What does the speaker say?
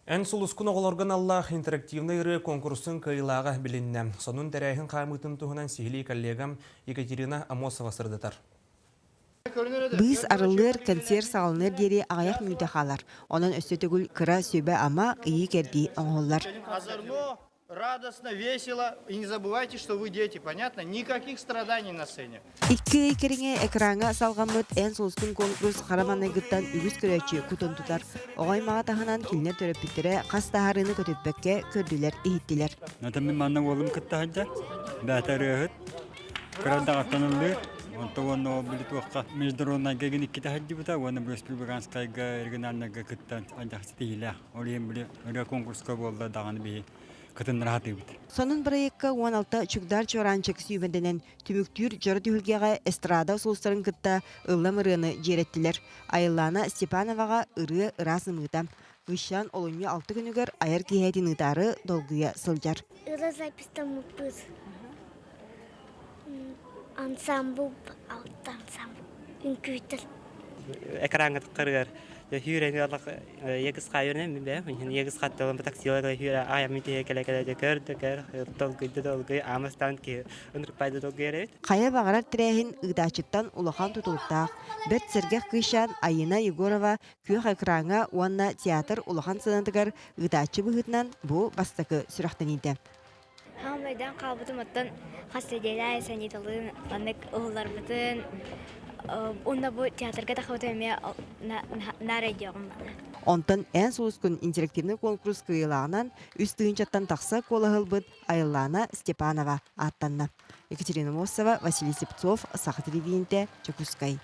Эн сулускун оҕолорго аналлаах интерактивнай ырыа куонкурусын кыайыылааҕа билиннэ. Сонун тэрээһин хаамыытын туһунан сиһилии коллегам Екатерина Амосова сырдатар. Быыс арыллыар, кэнсиэр саҕаланыар диэри аҕыйах мүнүүтэ хаалар. Онон өссө төгүл кыра сүбэ-ама, ыйыы-кэрдии оҥоһуллар. Радостно, весело. И не забывайте, что вы дети, понятно? Никаких страданий на сцене. Икки ый кэриҥэ экраҥҥа салҕаммыт Эн сулускун конкурс хара маҥнайгыттан үгүс көрөөччү кутун тутар. Оҕо аймаҕа таһынан кинилэр төрөппүттэрэ хас таһаарыыны көтүппэккэ көрдүлэр-иһиттилэр. Это мин манна уолум кытта сылдьар. Бээтэ ырыаһыт. Кыра даҕаттан ыллыыр. Онто уонна ол били туохха международнайга гин иккитэ сылдьыбыта уонна республиканскайга региональнайга кыттан андьах ситиһиилээх. Ол иһин били ырыа конкурска буолла даҕаны биһи кытыннара сатыыбыт. Сонун бырайыакка 16 Чугдаар Чуораанчык сүүмэрдэнэн түмүктүүр дьоро түһүлгэҕэ эстрада сулустарын кытта ыллам ырыаны дьиэрэттилэр. Айыллаана Степановаҕа ырыа ыраас ымыыта. Кыысчаан олунньу алта күнүгэр айар киэһэтин ыытаары долгуйа сылдьар. Ырыа запистаммыппыт. Ансамбл алта ансамбл үҥкүүтэр. Экраҥҥа таххарыгар сүүрэн егыс хаайырын бэ егыс хатталан таксилар сүүрэ аайаммын тиһэ кэлэ кэлэ көр да көр долгуйда долгуй аамастаан киһи ынырыкпайды долгуйар эбит. Хайа баҕарар тэрээһин ыытааччыттан улахан тутулуктаах. Бэрт сэргэх кыысчаан Айына Егорова күөх экраҥҥа уонна театр улахан сыанатыгар ыытааччы быһыытынан бу бастакы сүрэхтэниитэ. Хаамайдан хаалбытым оттон хас нэдиэлэ аайы саниталыын маннык уһулларбытын уонна бу театрга тахсыбытым эмиэ наар өйдүөҕүм Онтон Эн сулускун интерактивнай куонкурус кыайыылааҕынан үс тыһыынчаттан тахса куолаһы ылбыт Айыллаана Степанова ааттанна. Екатерина Мосова, Василий Слепцов, Саха телевидениетэ, Дьокуускай.